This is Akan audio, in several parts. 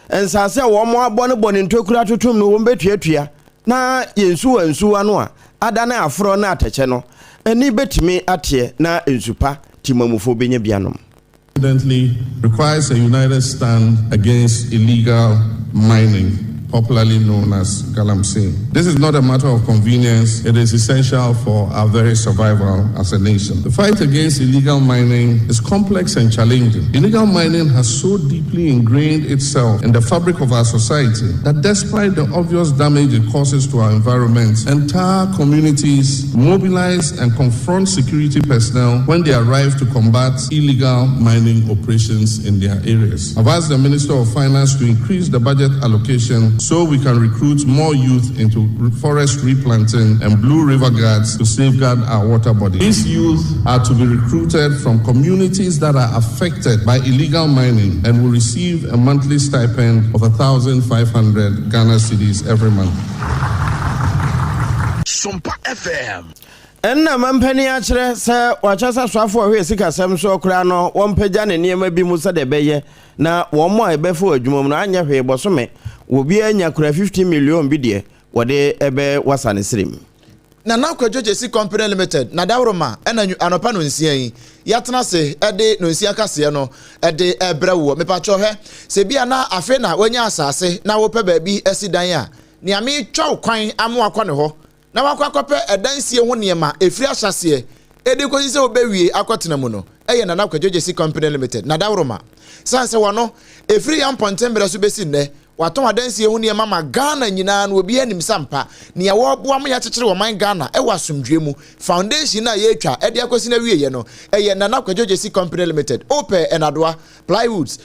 Nsase a wɔn abɔ no bɔ ne ntokura atotom no wɔn bɛtuatua na yɛn nsuwa nsuwa no a adane aforɔ ne atɛkyɛ no ani bɛtumi ateɛ na nsu pa timamufoɔ bɛnya bi anom. Evidently requires a united stand against illegal mining, popularly known as galamsey. This is not a matter of convenience, it is essential for our very survival as a nation. The fight against illegal mining is complex and challenging. Illegal mining has so deeply ingrained itself in the fabric of our society that despite the obvious damage it causes to our environment, entire communities mobilize and confront security personnel when they arrive to combat illegal mining operations in their areas. I've asked the Minister of Finance to increase the budget allocation so we can recruit more youth into forest replanting and blue river guards to safeguard our water bodies. These youth are to be recruited from communities that are affected by illegal mining and will receive a monthly stipend of 1,500 Ghana cedis every month. Sompa FM. Ɛnna mampanin akyerɛ sɛ wakyɛ sɛ soafoɔ ɔhwɛ sikasɛm so koraa no wɔmpagya ne nneɛma bi mu sɛdeɛ ɛbɛyɛ na wɔn mo a ɛbɛfa wɔ adwuma mu no anyɛ hwee bɔsome obiara nya kura 50 million bi deɛ wɔde ɛbɛ wasa ne serem. Nana Kwadwo Gyesi Company Limited na dawuroma ɛna anɔpa no nsia yi yɛatena ase ɛde no nsia kaseɛ no ɛde ɛbrɛ wɔ. Mepatwɛ, hwɛ sɛ bia na afei na wanya asase na wopɛ baabi asi dan a, nea metwa wo kwan ama wakɔ ne hɔ na wakɔ akɔpɛ ɛdansie ho nneɛma ɛfiri ahyɛseɛ ɛde kɔsi sɛ wobɛwie akɔtena mu no, ɛyɛ Nana Kwadwo Gyesi Company Limited na dawuroma san sɛ wɔno ɛfiri yɛn mpɔnten berɛ so bɛsi nnɛ watɔn adansie ho nneɛma ma Ghana nyinaa no obi anim sampa nea wɔreboa mo yɛakyekyere wɔman Ghana ɛwɔ asomdwe mu. Foundation a yɛretwa ɛde akɔsi no awieɛ no, ɛyɛ Nana Kwadwo Gyesi Company Limited. Wopɛ ɛnadoa, plywoods,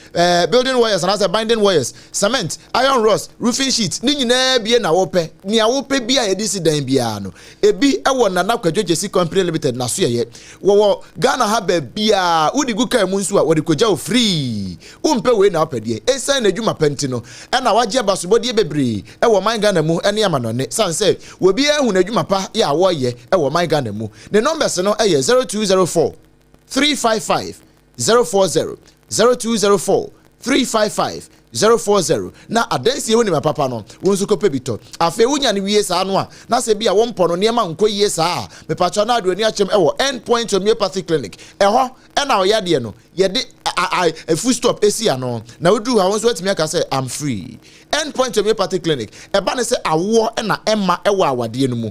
building wires anaasɛ binding wires, cement, iron rods, roofing sheet ne nyinaa bie na wopɛ nea wopɛ bi a yɛde si dan biara no, ebi ɛwɔ Nana Kwadwo Gyesi Company Limited. Naso yɛyɛ wɔwɔ Ghana ha baabiaa. Wode gu kaa mu nso a, wɔde kɔgya wo free. Wompɛ wei na wopɛ deɛ, ɛsiane n'adwuma pa nti no ɛna wagye abasobɔdeɛ bebree ɛwɔ ɔman Ghana mu ɛne amanɔne, sane sɛ obiara hu n'adwuma pa yɛ a wɔreyɛ ɛwɔ ɔman Ghana mu. Ne numbers no ɛyɛ 0204 355 040, 0204 355 040. Na adansie ho nima papa no, wo nso kɔpɛ bi tɔ. Afei wonya no wie saa no a, na sɛ bi a wɔmpɔ no nneɛma nkɔ yie saa a, mepatwa no ade ani akyɛm ɛwɔ End Point Homeopathy Clinic. Ɛhɔ ɛna ɔyɛ adeɛ no yɛde a full stop esi ano na woduru ha, wɔn nso atumi aka sɛ, "I'm free." End Point Homeopathy Clinic, ɛba ne sɛ awoɔ ɛna ɛma ɛwɔ awadeɛ no mu,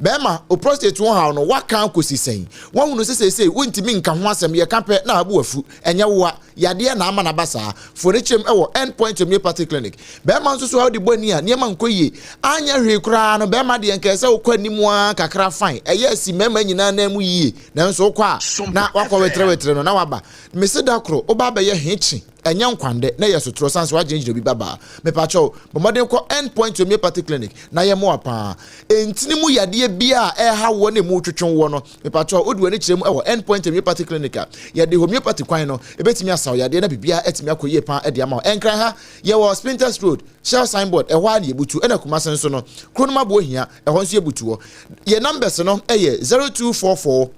bɛrima o, prostate ho haw no waka akɔsi sɛn? Wɔn sɛ seesei wontumi nka ho asɛm, yɛka pɛ na abo afu. Ɛnyɛ woa yadeɛ na ama naba saa fo ne kyɛm ɛwɔ End Point Homeopathy Clinic. Bɛrima nso so a wode bɔ ani a nneɛma nkɔ yie, anyɛ hwee koraa no, bɛrima deɛ nkɛɛ sɛ wokɔ anim a kakra fine, ɛyɛ asi mmarima nyinaa nan mu yie, nanso wokɔ a na wakɔ wetere no na waba mesi da koro woba abɛyɛ hekye, ɛnyɛ nkwandɛ na yɛ sotorɔ san so wagyinagyina obi babaa. Mepakyɛw, bɔ mmɔden kɔ End Point Homeopathy Clinic na yɛ mmoa paa. Ntini mu yadeɛ bi a ɛha wɔ ne mu twetwe wɔ no, mepakyɛw, wode w'ani kyerɛ mu ɛwɔ End Point Homeopathy Clinic a yɛde homeopathy kwan no ɛbɛtumi asaw yadeɛ na biribiara atumi akɔ yie paa ɛde ama wo. Ɛnkran ha yɛwɔ Spintex Road, Shell signboard, ɛhɔ a ne yɛbutu. Ɛna Kumase nso no, kuro no mu aboɔ hia, ɛhɔ nso yɛbutu hɔ. Yɛ numbers no ɛyɛ 0244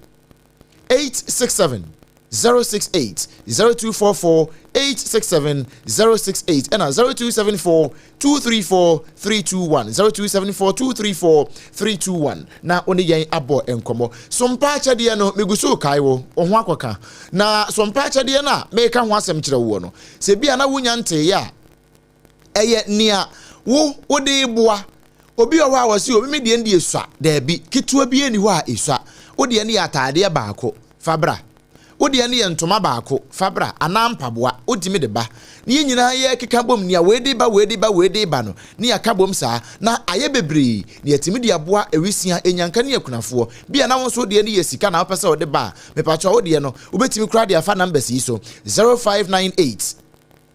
867 068, 0244 867 068, ɛna 0274 234 321, 0274 234 321, na wo ne yɛn abɔ nkɔmmɔ. Sompa akyɛdeɛ no megu so kae wo wo ho akɔka na sompa akyɛdeɛ no a meka ho asɛm kyerɛ woɔ no, sɛ bia na wonya nteeɛ a, ɛyɛ nea wo wode boa obi wɔ hɔ a wɔsi obi mi deɛ no deɛ esua. Daabi, ketewa bi ni hɔ a esua. Wo deɛ no yɛ ataadeɛ baako fa bra, wo deɛ no yɛ ntoma baako fa bra, anaa mpaboa wotumi de ba ne yɛn nyinaa yɛ keka bom. Nea wei de ba, wei de ba, wei de ba no ne yɛaka bom saa na ayɛ bebree na yɛtumi de aboa awisia, enyanka ne akunafoɔ bia. Na wɔn nso deɛ no yɛ sika na wopɛ sɛ wɔde ba a, mepatwa, wo deɛ no wobɛtumi koraa de afa numbers yi so: 0598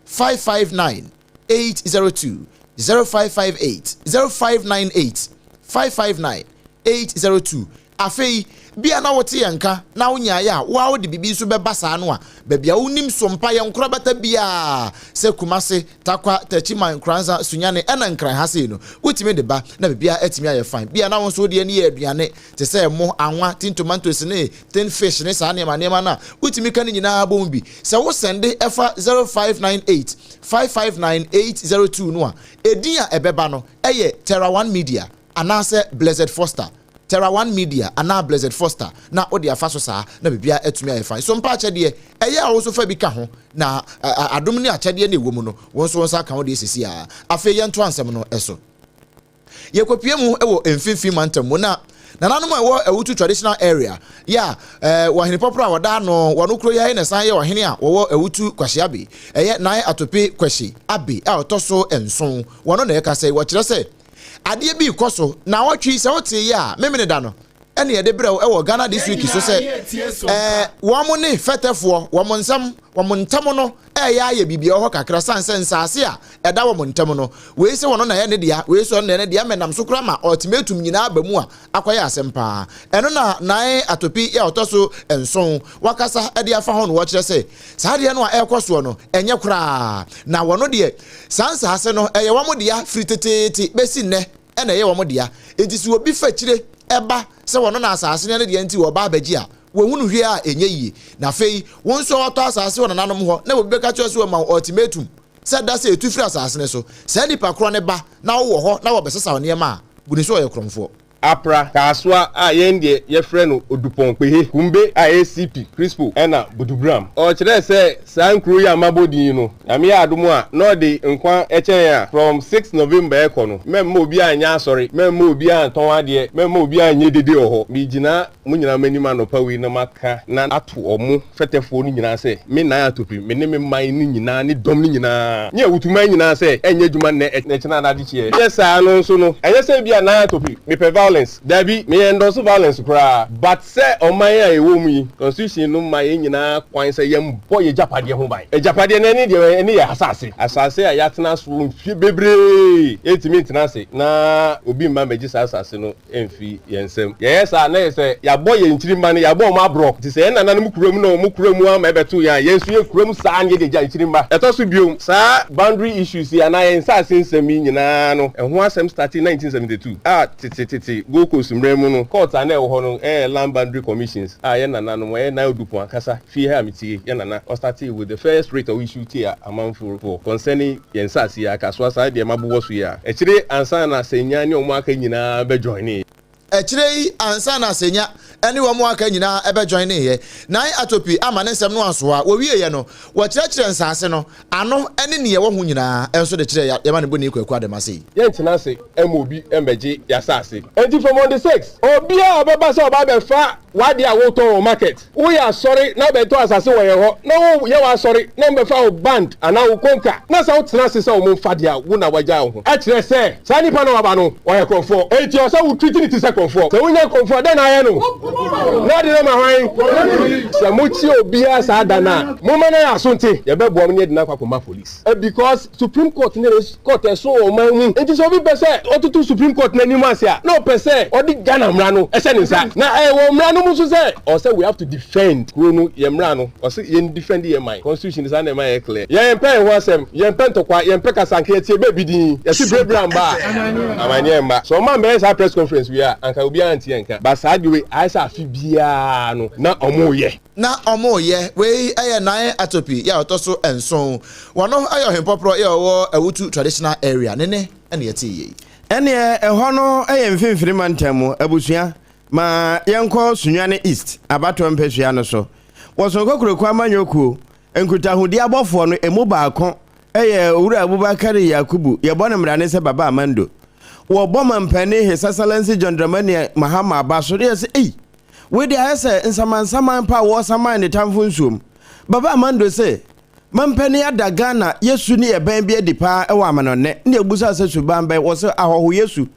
559 802, 0558, 0598 559 802. Afei Bi a na wote yɛn nka na wonyaeɛ a, wo ara wode biribi nso bɛba saa no a, baabi a wonim so mpa yɛn nkorabata biara sɛ Kumase, Tarkwa, Techiman, Nkoranza, Sunyani ɛna Nkran ha sei no, wotumi de ba na biribiara atumi ayɛ fine. Bi a na wo nso wodeɛ no yɛ aduane te sɛ ɛmo, anwa, tin tomatoes ne tin fish ne saa nneɛma nneɛma no a, wotumi ka ne nyinaa bom bi. Sɛ wo sɛnde ɛfa 0598 559 802 no a, edin a ɛbɛba no yɛ Terra One Media anaasɛ Blessed Foster. Terra One Media anaa Blessed Foster na wode afa so saa na biribiara atumi ayɛ fine. So mpa akyɛdeɛ, ɛyɛ a wo nso fa bi ka ho na adom ne akyɛdeɛ no ɛwɔ mu no, wo nso wo nsa aka wo deɛ seesei ara. Afei yɛntoa nsɛm no so. Yɛkɔpue mu wɔ Mfimfini Mantam mu na nananom a ɛwɔ Awutu Traditional Area yɛ a eh, wɔ Ɔhene Pɔporɔ a wɔda ano wɔ no kuro yi ara na ɛsan yɛ ɔhene a wɔwɔ Awutu Kwahye Abe, ɛyɛ Nai Atope Kwahye Abe a ɔtɔ so nson, wɔno na ɛkasa yi. Wɔkyerɛ sɛ adeɛ bi rekɔ so naawɔtwe yi sɛ wotee yɛ a Memeneda no ɛne yɛde brɛ wo ɛwɔ Ghana This Week so sɛ ɛɛ wɔn ne fɛtɛfoɔ wɔn nsɛm wɔn ntam no ɛyɛ ayɛ biribi ɛwɔ hɔ kakra san sɛ nsaase a ɛda wɔn ntam no wei sɛ wɔn na ɛyɛ ne dea wei sɛ ɔno na ɛyɛ ne dea mɛnam so koraa ma ultimatum nyinaa aba mu a akɔyɛ asɛm paa ɛno na Nae Atopi yɛ ɔtɔ so nson wakasa ɛde afa ho no wɔkyerɛ sɛ saa adeɛ no a ɛrekɔ soɔ no ɛnyɛ koraa na wɔn deɛ Saa nsaase no, ɛyɛ wɔn dea firi teteete bɛsi nnɛ na ɛyɛ wɔn dea. Enti sɛ obi fa akyire ba sɛ wɔno na asaase no yɛ ne dea nti wɔreba abɛgye a, wɔhunu hwee a ɛnyɛ yie. Na afei, wo nso a woatɔ asaase wɔ nananom hɔ na obi bɛka kyerɛ wo sɛ wɔma wo ultimatum sɛ da sɛ tu firi asaase no so, saa nipa korɔ no ba na wowɔ hɔ na wɔbɛsesa wo nneɛma a, bu no sɛ ɔyɛ korɔmfoɔ. Apra, Kasoa a yɛn deɛ yɛfrɛ no Odupɔn Kpehe, Kumbe a ɛyɛ Sipi, Krispo ɛna Buduburam. Ɔkyerɛɛ sɛ saa nkuro yi a mabɔ din yi no, Nyame yɛ adom a, na ɔde nkwa kyɛ yɛn a, from six November ɛkɔ no, mɛmma obiara nyɛ asɔre, mɛmma obiara ntɔn adeɛ, mɛmma obiara nyɛ dede wɔ hɔ. Megyina mo nyinaa mo anim anɔpa wei na maka na ato ɔmo fɛtɛfoɔ no nyinaa sɛ, me nan atopim, me ne me man no nyinaa ne dɔm no nyinaa, ne awutuman nyinaa sɛ, ɛnyɛ adwuma nnɛ, ɛkyena anaa adekyeɛ. Yɛ saa no nso no, ɛnyɛ sɛ ebia nan atopim, mepɛ violence, dabi, me endorse violence koraa, but sɛ ɔman a yɛwɔ mu yi, constitution no ma yɛn nyinaa kwan sɛ yɛmbɔ yɛn agyapadeɛ ho ban. Agyapadeɛ no, ɛne deɛ, ɛne yɛn asase, asase a yɛatena so mfie bebree, yɛntumi ntena ase na obi mma mmɛgye saa asase no. mfi yɛn nsam. Yɛyɛ saa a, na ɛyɛ sɛ yɛabɔ yɛn nkyirimma no, yɛabɔ wɔn aborɔ. Enti sɛ yɛn nananom kura mu na wɔn kura mu ara ma ɛbɛto yɛn a, yɛn nso yɛkura mu saa ara na yɛde agya nkyirimma. Ɛtɔ so bio, saa boundary issues yi anaa yɛn nsase nsɛm yi nyinaa no, ɛho asɛm startee 1972 a tete tete Gold Coast mmerɛ mu no, court a na ɛwɔ hɔ no yɛ Land Boundary Commissions a yɛn nananom, ɛyɛ Nile Dupont ankasa fie ha a mete yi, yɛn nana, ɔstartee with the first writ a ɔissue tiaa amanfoɔ concerning Yɛn nsase yi aka so a, saa deɛ mabobɔ so yi a. Akyire ansa na Senya ne wɔn aka nyinaa bɛ joinee. Akyire yi ansa na Senya ne wɔn aka nyinaa bɛ joineeɛ. Nan Atopi amma ne nsɛm no anso hɔ a, wɔwieeɛ no, wɔkyerɛkyerɛɛ nsase no ano ne nea ɛwɔ ho nyinaa nso de kyerɛɛ Yamanebɔni Kwaku Adamase yi. Yɛntena ase mma obi mmɛgye yɛn asase. Enti from on the six, obiara a ɔbɛba sɛ ɔba abɛfa w'adeɛ a wotɔn wɔ market, Woyɛ asɔre na wobɛtɔ asase wɔ yɛn hɔ na woyɛ w'asɔre na wɔbɛfa wo band anaa wo konka na sɛ wotena ase sɛ wɔmfa deɛ a, wo na woagyae wo ho. Ɛkyerɛ sɛ saa nipa no a waba no, ɔyɛ korɔmfoɔ. Enti ɛwɔ sɛ wo treat no te sɛ korɔmfoɔ. Sɛ wonya korɔmfoɔ a, dɛn na ayɛ no? Na ade no ama hwan? Sɛ mokye obiara saa da no a, momma no ayɛ aso nte. Yɛbɛboa mo na yɛde no akɔ akɔma police. Because Supreme Court ne court ɛso wɔ ɔman mu nti sɛ obi pɛ sɛ ɔtoto Supreme Court n'anim ase a na ɔpɛ sɛ ɔde Ghana mmara no ɛhyɛ ne nsa na ɛwɔ mmara no mu nso sɛ ɔsɛ we have to defend kuro no yɛn mmara no ɔsɛ yɛn defend yɛn man constitution saa na ɛma yɛ clear yɛn mpɛ yɛn ho asɛm yɛn mpɛ ntɔkwa yɛn mpɛ kasa anka yɛtie baabi din yɛsi berebere amba a amaneɛ mma sɛ ɔma mbɛyɛ saa press conference wei a anka obiara nte yɛn nka but saa deɛ wei ayɛ sɛ afe biara no na ɔmo yɛ. Na wɔreyɛ. Wei yɛ Nine Atopi yɛ a ɔtɔ so nson. Wɔno yɛ ɔhempɔporɔ yɛ a ɔwɔ Awutu Traditional Area. Ne nne na yɛtee yei. Ɛneɛ ɛhɔ no yɛ mfimfini mantam mu abusua. Ma yɛnkɔ Sunyani East abatoɔ mpasua no so. Wɔ Sonko Kuroku Amanyɔ Kuo nkutahodie abɔfoɔ no ɛmu baako yɛ Owura Abubakari Yakubu, yɛbɔ no mmrane sɛ Baba Amando. Wɔbɔ mampanin His Excellency John Dramani Mahama aba so na yɛsɛ ei, Wei de ayɛ sɛ nsamansaman pa a wɔresaman ne tamfo nsuom. Baba Amando se, Mampanin ada Ghana yɛ su ne yɛ bɛn bi adi paa wɔ amanɔnnɛ. Ne abusa sɛ suban bɛn? Wɔse ahɔhoyɛ su.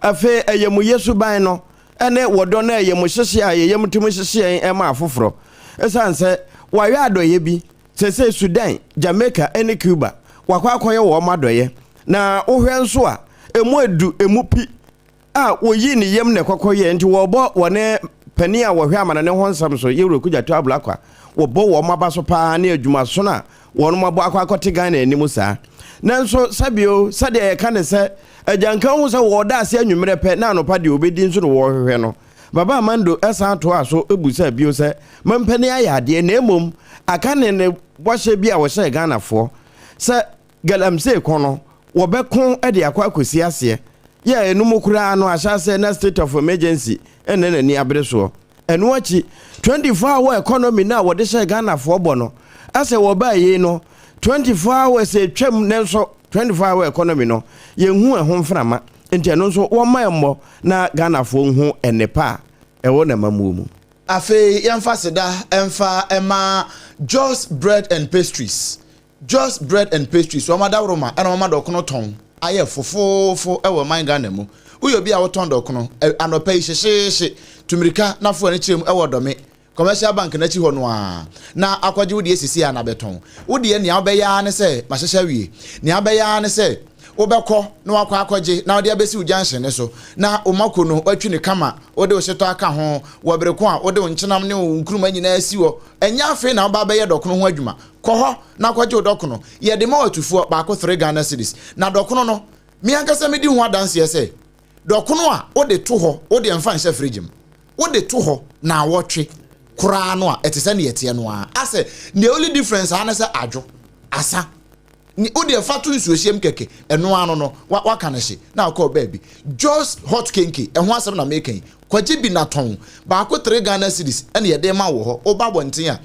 Afei ayamuyɛ suban no ne wɔdɔ ne ayamuhyehye a yɛn yam tumi hyehye yɛn ma afoforɔ. Esiane sɛ wɔayɛ adɔeɛ bi, seesei Sudan, Jamaica ne Cuba, wɔakɔ akɔyɛ wɔn adɔeɛ. Na wohwɛ nso a, emu edu, emu pi. a wɔyii ne yam na ɛkɔkɔ yɛɛ nti wɔrebɔ wɔne Panin a wɔhwɛ amanɔne ho nsɛm so, Yewura Okudzeto Ablakwa, wɔbɔ wɔn aba so paa ne adwumasono a wɔnom abɔ akɔ akɔte Ghana anim saa. Nanso sɛbio, sɛdeɛ yɛka ne sɛ, agyanka hu sɛ wɔɔda ase anwummerɛ pɛ na anɔpa deɛ ɔbɛdi nso na wɔɔhwehwɛ no. Baba Amando san toaa so busaa bio sɛ, Mampanin ayɛ adeɛ na mmom aka ne ne bɔhyɛ bi a ɔhyɛɛ Ghanafoɔ sɛ Galamsey ko no wɔbɛko de akɔ akɔsi aseɛ. Yɛ a ɛno mu koraa no ahyɛaseɛ na state of emergency nna n'ani abere soɔ. Ɛno akyi 24 hour economy no a wɔde hyɛɛ Ghanafoɔ bɔ no asɛ wɔbaa yei no 24 hours atwam nanso 24 hour economy no yɛnhu ɛho mframa nti ɛno nso wɔmma ɛmmɔ na Ghanafoɔ nhu nnepa a ɛwɔ n'amammuo mu. Afei yɛmfa aseda mfa mma Jos Bread and Pastries Jos Bread and Pastries, wɔn adaworoma na wɔma dɔkono tɔn ayɛ fofoofo wɔ ɔman Ghana mu. Woyɛ obi a wotɔn dɔkono anɔpa yi hyehyeehye, tu mmirika na fo ani kyerɛ mu wɔ Dɔme Commercial Bank no akyi hɔ no ara na akɔgye wo deɛ sisi a na bɛtɔn. Wo deɛ nea wobɛyɛ ara ne sɛ, mahyehyɛ awie, nea wobɛyɛ ara ne sɛ wobɛkɔ na wakɔ akɔgye na wode abɛsi wo junction no so na wo mako no watwi no kama, wode wo hyetɔ aka ho wɔ bere ko a wode wo nkyenam ne wo nkruma nyinaa si hɔ. Ɛnyɛ afei na woba abɛyɛ dɔkono ho adwuma. Kɔ hɔ na kɔgye wo dɔkono. Yɛde ma atufoɔ baako three Ghana cedis. Na dɔkono no, me ankasa medi ho adanseɛ sɛ, dɔkono a wode to hɔ, wo deɛ mfa nhyɛ fridge mu, wode to hɔ naawɔtwe koraa no a, ɛte sɛ nea ɛteɛ no ara. Asɛ, the only difference ara ne sɛ adwo, asa. Wo deɛ fa to nsuohyeɛm kɛkɛ, ɛno ara no no, waka no hye, na akɔ baabi. Jos hot kenke, ɛho asɛm na meka yi. Kɔgye bi na tɔn. Baako three Ghana cedis ɛna yɛde ma wɔ hɔ. Woba abɔnten a,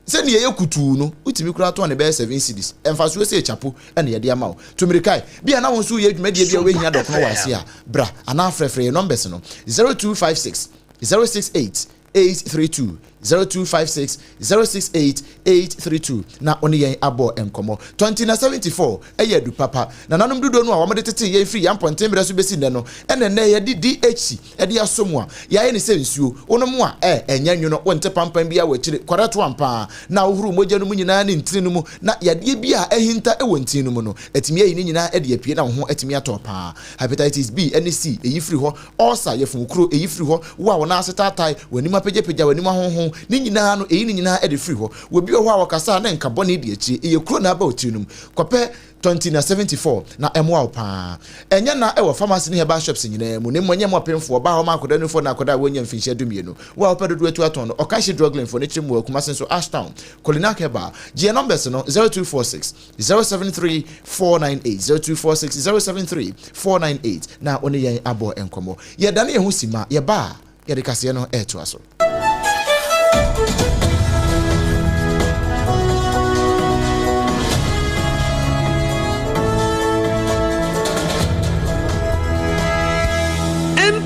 Sɛnea ɛyɛ kutuu no, wotumi koraa tɔn no bɛyɛ 7 cedis. Mfasoɔ sei kyapo na yɛde ama wo. Tu mmirika ɛ! Bi a na wo nso woreyɛ dwumadie bi a wobɛhia dɔkono wɔ ase a, bra anaa frɛfrɛ yɛn numbers no, 0256 068 832, 0256 068 832 na wo ne yɛn abɔ nkɔmmɔ. Tɔnti na 74 yɛ adu papa. Nananom dodoɔ no a wɔde tetee yɛn firi yɛn mpɔnten berɛ so bɛsi nnɛ no, ɛna nnɛ yɛde DHC de asɔ mu a, yɛayɛ no sɛ nsuo. Wonom a, ɛ, ɛnyɛ nwono, wonte pampan biara wɔ akyire, kɔrɛto ampa ara, na ahohoro mogya no mu nyinaa ne ntini no mu, na yadeɛ bi a ahinta wɔ ntini no mu no, atumi ayi ne nyinaa de apue na wo ho atumi atɔ wo pa ara. Hepatitis B ne C, ɛyi firi hɔ. Ulcer, yafunu kuro, ɛyi firi hɔ. Wo a wo nan ase taatae, w'anim apagyapagya, w'anim ahonhon, ne nyinaa no, ɛyi ne nyinaa de firi hɔ. Obi wɔ hɔ a ɔkasa a na nka bɔne di akyire, ɛyɛ kuro na aba wo tiri no mu. Kɔpɛ 20 na 74 na ɛmoa wo paa. Ɛnyɛ na ɛwɔ pharmacy ne herbal shops nyinaa mu, na mmom ɛnyɛ mo apemfoɔ, ɔbaa hɔ ma akwadaa nufoɔ ne akwadaa a wɔnnya mfinhyia dumienu. Wo a wopɛ dodoɔ atu atɔn no, Ɔkanhye Drug Lane foɔ no kyerɛ mu wɔ Kumasi nso, Ashtown, Kolinak Herbal. Gye yɛn numbers no, 0246 073 498, 0246 073 498 na wo ne yɛn abɔ nkɔmmɔ. Yɛdane yɛn ho simma, yɛba a, yɛde kaseɛ no retoa so.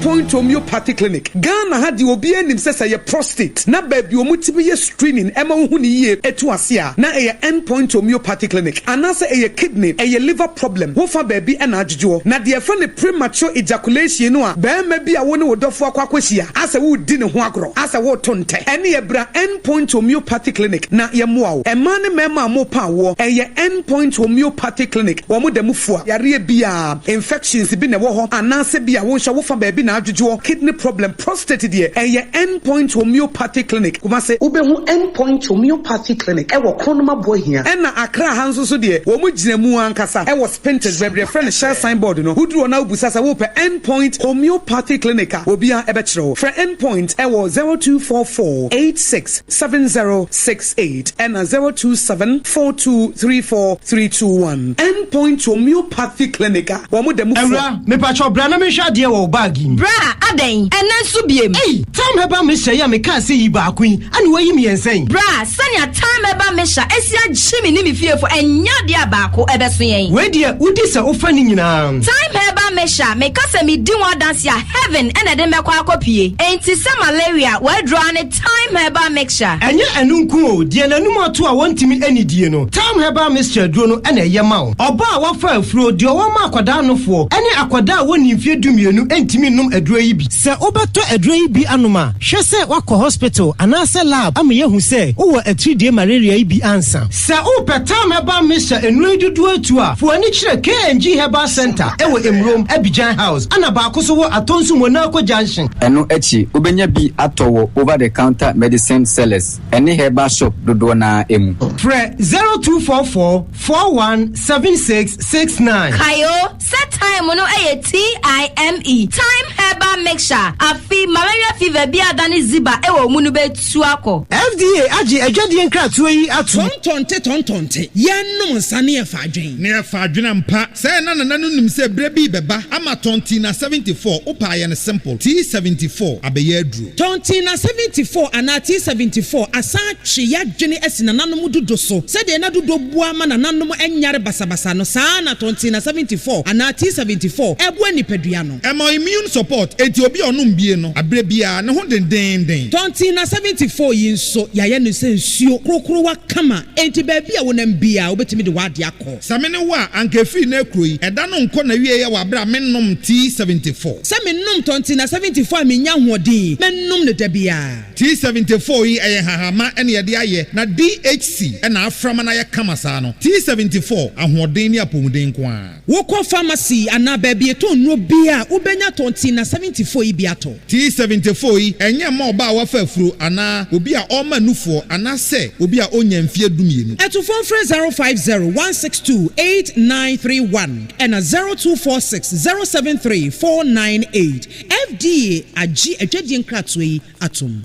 Point Homeopathy Clinic, Ghana ha deɛ obiara nim sɛ sɛ ɛyɛ prostate na baabi wɔn tumi yɛ screening ɛma wohu no yie ɛtu ase a na ɛyɛ End Point Homeopathy Clinic anaasɛ ɛyɛ kidney ɛyɛ liver problem wofa baabi ɛna adwodwoɔ na deɛ yɛfrɛ no premature ejaculation no a barima bi a wo ne wo dɔfo akɔ akɔhyia asɛ woredi ne ho agorɔ asɛ woreto ntɛ ɛneɛ bra End Point Homeopathy Clinic na yɛmmoa wo. Mmaa ne mmarima a mopa awoɔ ɛyɛ End Point Homeopathy Clinic wɔn da mu fua yareɛ biara infections bi na ɛwɔ hɔ anaasɛ bi a wo nso wofa baabi na adwodwoɔ kidney problem prostate deɛ ɛyɛ End Point Homeopathy Clinic Kumase. Wobɛhu End Point Homeopathy Clinic ɛwɔ Kronum Aboahia ɛna Accra ha nso so deɛ wɔn gyina mu ankasa ɛwɔ Spintex baabi yɛfrɛ no Shell sign board no woduru hɔ na wobisa sɛ wopɛ End Point Homeopathy Clinic a obiara ɛbɛkyerɛ wo. Frɛ End Point ɛwɔ 0244 86 7068 ɛna 027 4234 321. End Point Homeopathy Clinic a wɔn da mu fua. Awura, mepakyɛw bra na menhwɛ adeɛ wɔ wo bag yi mu. Bra, adɛn? Ɛnnɛ nso biem? Ei, Thyme Herbal Mixture yi a mekaa sɛ yi baako yi, ɛna woayi mmiɛnsa yi? Bra, sɛnea Thyme Herbal Mixture asi agye me ne me fiefo, ɛnyɛ adeɛ a baako ɛbɛso yɛn. Wei deɛ, wodi sɛ wofa ne nyinaa. Thyme Herbal Mixture, meka sɛ medi ho adanse a, heaven na ɛde me bɛkɔ akɔpue. Enti sɛ malaria, w'aduro ara ne Thyme Herbal Mixture. Ɛnyɛ ɛno nko o, deɛ n'anum ato a wɔntumi nnidie no, Thyme Herbal Mixture aduro no na ɛyɛ ma wo. Ɔbaa a wafa afuro, deɛ ɔwɔ ma akwadaa nofoɔ, ne akwadaa a wɔnnii mfeɛ dumienu ntumi nnom aduro yi bi. Sɛ wobɛtɔ aduro yi bi anom a, hwɛ sɛ woakɔ hospital anaasɛ lab ama yɛahu sɛ wowɔ atiridie malaria yi bi ansa. Sɛ wopɛ Thyme Herbal Mixture nnuro yi dodoɔ atu a, fa w'ani kyerɛ KNG Herbal Centre wɔ Emurom. Adum Abidjan House ɛna baako nso wɔ Atonsu Monaco Junction. Ɛno akyi, wobɛnya bi atɔ wɔ over the counter medicine sellers ne herbal shop dodoɔ no ara mu. Frɛ 0244 41 76 69. Kae o, sɛ thyme no yɛ TIME, Thyme Herbal Mixture, afe malaria fever bi a adane ziba wɔ wo mu no bɛtu akɔ. FDA agye adwadie nkratoɔ yi atom. Tɔntɔnte tɔntɔnte, yɛnnom nsa ne yɛfa adwen. Ne yɛfa adwen ampa. Sɛɛ na Nana no nim sɛ berɛ bi rebɛba ama Tɔntina 74, wopɛ a yɛ no simple, T74 abɛyɛ aduro. Tɔntina 74 anaa T74 asan atwe y'adwene asi nananom dudo so. Sɛdeɛ na dudo boa ma nananom nyare basabasa no, saa ara na Tɔntina 74 anaa T74 boa nipadua no. Ɛma immune support, enti obi a ɔnom bie no, aberɛ biara ne ho dendeenden. Tɔntina 74 yi nso, yɛayɛ no sɛ nsuo korokorowa kama, enti baabi a wonam biara wobɛtumi de w'adeɛ akɔ. Sɛ me ne wo a, anka ɛfiri nnɛ rekuro yi, ɛda no nkɔ n'awieɛ wɔ aberɛ a mennom T74. Sɛ menom Tɔntina 74 a mennya ahoɔden, mɛnom no da biara. T74 yi ɛyɛ nhahamma na yɛde ayɛ na DHC na afra ma no ayɛ kama saa no. T74, ahoɔden ne apɔmuden nko ara. Wokɔ pharmacy anaa baabi yɛtɔn nnuro biara a, wobɛnya Tɔntina 74 yi bi atɔ. T74 yi, ɛnyɛ mma ɔbaa a wafa afuro anaa obi a ɔrema nufoɔ anaasɛ obi a ɔnnya mfeɛ dumienu. Atufoɔ mfrɛ 050 162 8931 ɛna 0246 073 498. FDA agye adwadie nkratoɔ yi atom.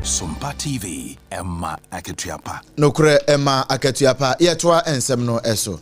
Sompa TV, ɛma akatua pa. Nokorɛ ɛma akatua pa. Yɛtoa nsɛm no so.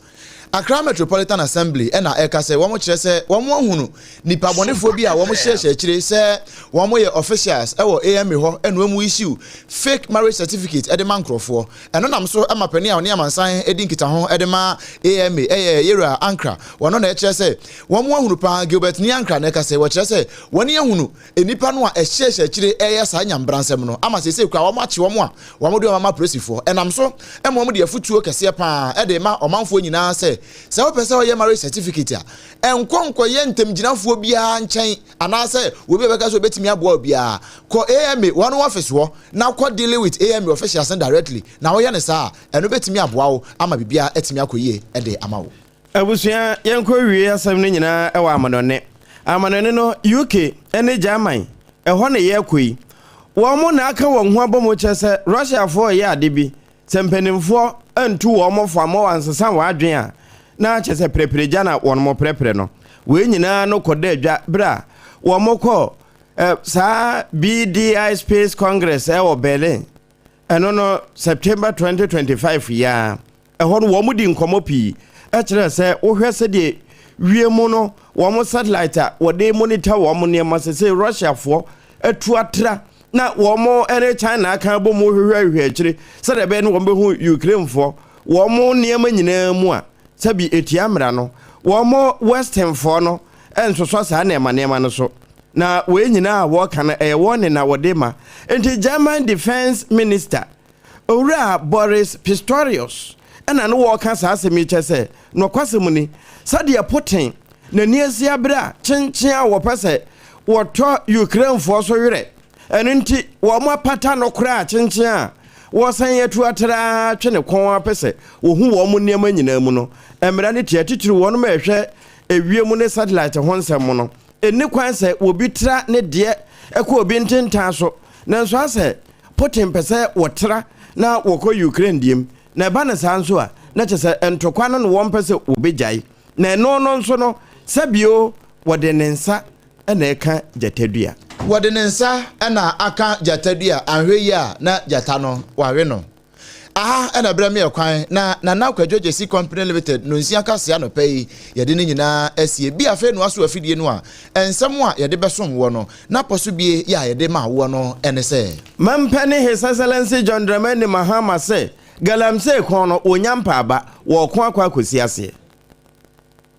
Accra Metropolitan Assembly na ɛka sɛ wɔn kyerɛ sɛ wɔn ahunu nipa bɔnefoɔ bi a wɔn hyehyɛ akyire sɛ wɔn yɛ officials wɔ AMA hɔ na wɔn issue fake marriage certificate de ma nkorɔfoɔ. Ɛno nam so ma panin a ɔne amansan di nkitaho de ma AMA ɛyɛ Yera Ankra. Wɔn na ɛkyerɛ sɛ wɔn ahunu paa Gilbert Nii Ankra na ɛka sɛ wɔkyerɛ sɛ wɔn ahunu nnipa no a ɛhyehyɛ akyire reyɛ saa nyambransɛm no ama seesei koraa wɔakye wɔn a wɔde wɔn ama apolisifoɔ. Ɛnam so ma wɔde afotuo kɛseɛ pa ara de rema ɔmanfoɔ nyinaa sɛ, sɛ wopɛ sɛ woyɛ marriage certificate a, nkɔ nkɔyɛ ntamgyinafoɔ biara nkyɛn anaasɛ obi a ɔbɛka sɛ ɔbɛtumi aboa wo biara. Kɔ AMA wɔn office hɔ na kɔ deal with AMA officials no directly, na woyɛ no saa a, ɛno bɛtumi aboa wo ama biribiara atumi akɔ yie de ama wo. Abusua, yɛnkɔ wie asɛm no nyinaa wɔ amanɔne. Amanɔne no, UK ne German, ɛhɔ na yɛrekɔ yi. Wɔn na aka wɔn ho abɔ mu kyerɛ sɛ Russiafoɔ reyɛ ade bi, sɛ mpanimfoɔ antu wɔn fo amma wɔansesa wɔn adwene a, na kyerɛ sɛ prɛprɛ gya na wɔn prɛprɛ no. Wei nyinaa no kɔda adwa berɛ a wɔkɔ eh, saa BDI Space Congress ɛwɔ Berlin. Ɛno no, September 2025 yi ara. Ɛhɔ no wɔdii nkɔmmɔ pii kyerɛɛ sɛ wohwɛ sɛdeɛ wiem no wɔn satellite a wɔde monitor wɔn nneɛma sese Russiafoɔ atu atra na wɔn ne China aka abɔ mu hwehwɛ hwehwɛ akyire sɛdeɛ ɛbɛyɛ no wɔn bɛhu Ukrainefoɔ wɔn nneɛma nyinaa mu a sɛbi etia mmara no wɔn Westernfoɔ no nsosɔ saa nneɛma nneɛma no so na wei nyinaa a wɔka no ɛyɛ wɔn ne na wɔde ma nti German Defense Minister Owura Boris Pistorius na ne wɔreka saa asɛm yi kyerɛ sɛ, Nokwasɛm ni, sɛdeɛ Putin n'ani asi abere a kyenkyen a wɔpɛ sɛ wɔtɔ Ukrainefoɔ so werɛ, ɛno nti wɔapata no koraa kyenkyen a wɔsan atu atra twe ne kɔn ara pɛ sɛ wɔhu wɔn nneɛma nyinaa mu no, mmara no tia, titiriw wɔn a ɛhwɛ ewiem ne satellite ho nsɛm no. Ɛnni kwan sɛ obi tra ne deɛ kɔ obi ntentan so, nanso asɛ Putin pɛ sɛ wɔtra na wɔkɔ Ukraine deɛm, na ɛba no saa nso a, na kyerɛ sɛ ntɔkwa no na wɔmpɛ sɛ wɔbɛgyae. Na ɛno no nso no, sɛbio wɔde ne nsa na ɛka gyata dua. Wɔde ne nsa na aka gyata dua, anhwɛ yie a na gyata no wawe no. Aha na berɛ meɛ kwan na Nana Kwadwo Gyesi Company Limited nonsia kaseɛ anɔpa yi yɛde ne nyinaa asie. Bi afei noa so afidie no a nsɛm a yɛde bɛsom woɔ no na pɔ so bie yɛ a yɛde ma woɔ no ne sɛ. Mampɛ ne His Excellency John Dramani Mahama sɛ Galamsey ko no wɔnya mpaaba, wɔɔko akɔ akɔsi aseɛ.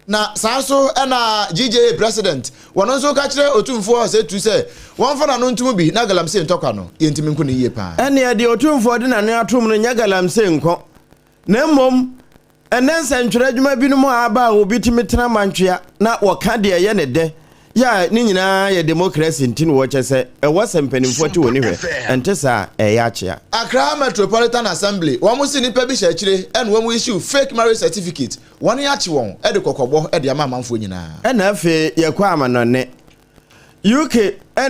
Na saa nso na GJA president, wɔno nso ka kyerɛ Otumfoɔ Osei Tutu sɛ wɔmfa n'ano ntom bi na galamsey ntɔkwa no, yɛntumi nko no yie paa. Ɛnneɛ deɛ Otumfoɔ de n'ano atom no nyɛ galamsey nko, na mmom Ɛnnɛ nsɛntwerɛ adwuma binom a aba a obi tumi tena mantwea na wɔka deɛ ɛyɛ ne dɛ yɛ a ne nyinaa yɛ demokrasi nti na wɔkyɛ sɛ ɛwɔ sɛ mpanimfoɔ te wɔn ani hwɛ, ɛnte saa a ɛyɛ akyea. Accra Metropolitan Assembly, wɔn se nnipa bi hyɛ akyire na wɔn issue fake marriage certificate, wɔn akye wɔn de kɔkɔbɔ de ama amanfoɔ nyinaa. Ɛna afei yɛkɔ amanɔne. UK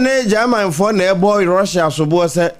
ne Germanfoɔ na ɛbɔ Russia soboɔ sɛ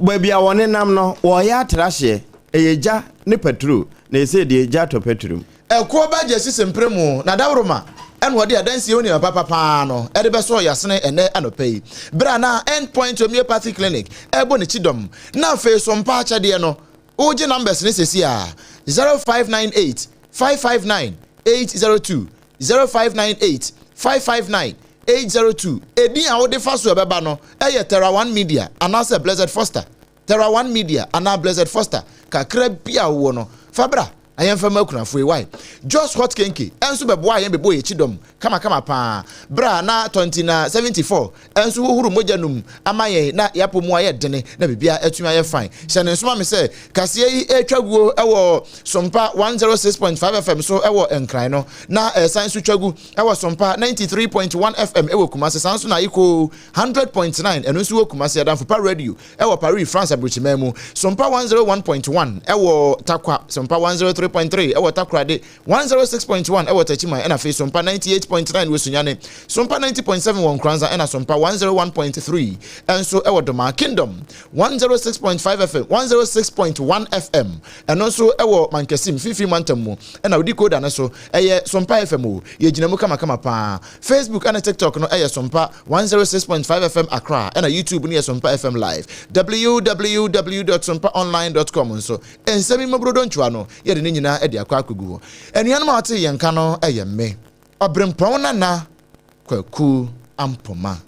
baabi a wɔnenam no wɔreyɛ atra hyeɛ, ɛyɛ gya ne paturo, na ɛsei deɛ gya tɔ paturo mu. Ɛkoɔ ba gye sisi mpere mu na dawuroma ɛna ɔde adansie ho nneɛma papa paa no de bɛsɔɔ yasene ɛnnɛ anɔpa yi berɛ a na End Point Homeopathy Clinic ɛrebɔ ne kyidɔm na afei so mpa akyɛdeɛ no wogye numbers no sɛsi a 0598 559 802 0598 559 802 Edin a wode fa so ɛbɛba no yɛ Terra One Media anaasɛ Blessed Foster. Terra One Media anaa Blessed Foster. Kakra bi a wowɔ no, fa bra na yɛmfa mma akunafoɔ yi. Wai? Jos Hot Kenke nso bɛboaa yɛn bɛbɔɔ yɛn kyidɔm kamakama paa berɛ a na Tɔntina 74 nso hohoro mogya no mu ama yɛn na yɛapɔ mu ayɛ dene na biribiara atumi ayɛ fine. Hyɛ no nso ma me sɛ kaseɛ yi retwa guo wɔ Sompa 106.5 FM so wɔ Nkran no na ɛresan nso twa gu wɔ Sompa 93.1 FM wɔ Kumase saa nso na Eko 100.9 ɛno nso wɔ Kumase Adamfo Pa Radio wɔ Paris France aburokyiman mu Sompa 101.1 wɔ Tarkwa Sompa 103.3 wɔ Takoradi 106.1 wɔ Techiman ɛna afei Sompa 98.9 wɔ Sunyani, Sompa 90.7 wɔ Nkoranza ɛna Sompa 101.3 nso wɔ Domaa Kingdom 106.5 FM, 106.1 FM ɛno nso wɔ Mankasim Mfimfini Mantam mu ɛna wo decoder no so ɛyɛ Sompa FM o, yɛgyina mu kamakama paa. Facebook ɛne TikTok no ɛyɛ Sompa 106.5 FM Accra ɛna YouTube no yɛ Sompa FM Live. www.sompaonline.com nso Nsɛm yi mu brodontwa no, yɛde ne nyinaa de akɔ akogu hɔ. Anuanom a wɔtee yɛn nka no yɛ me, Ɔberempɔn Nana Kwaku Ampoma.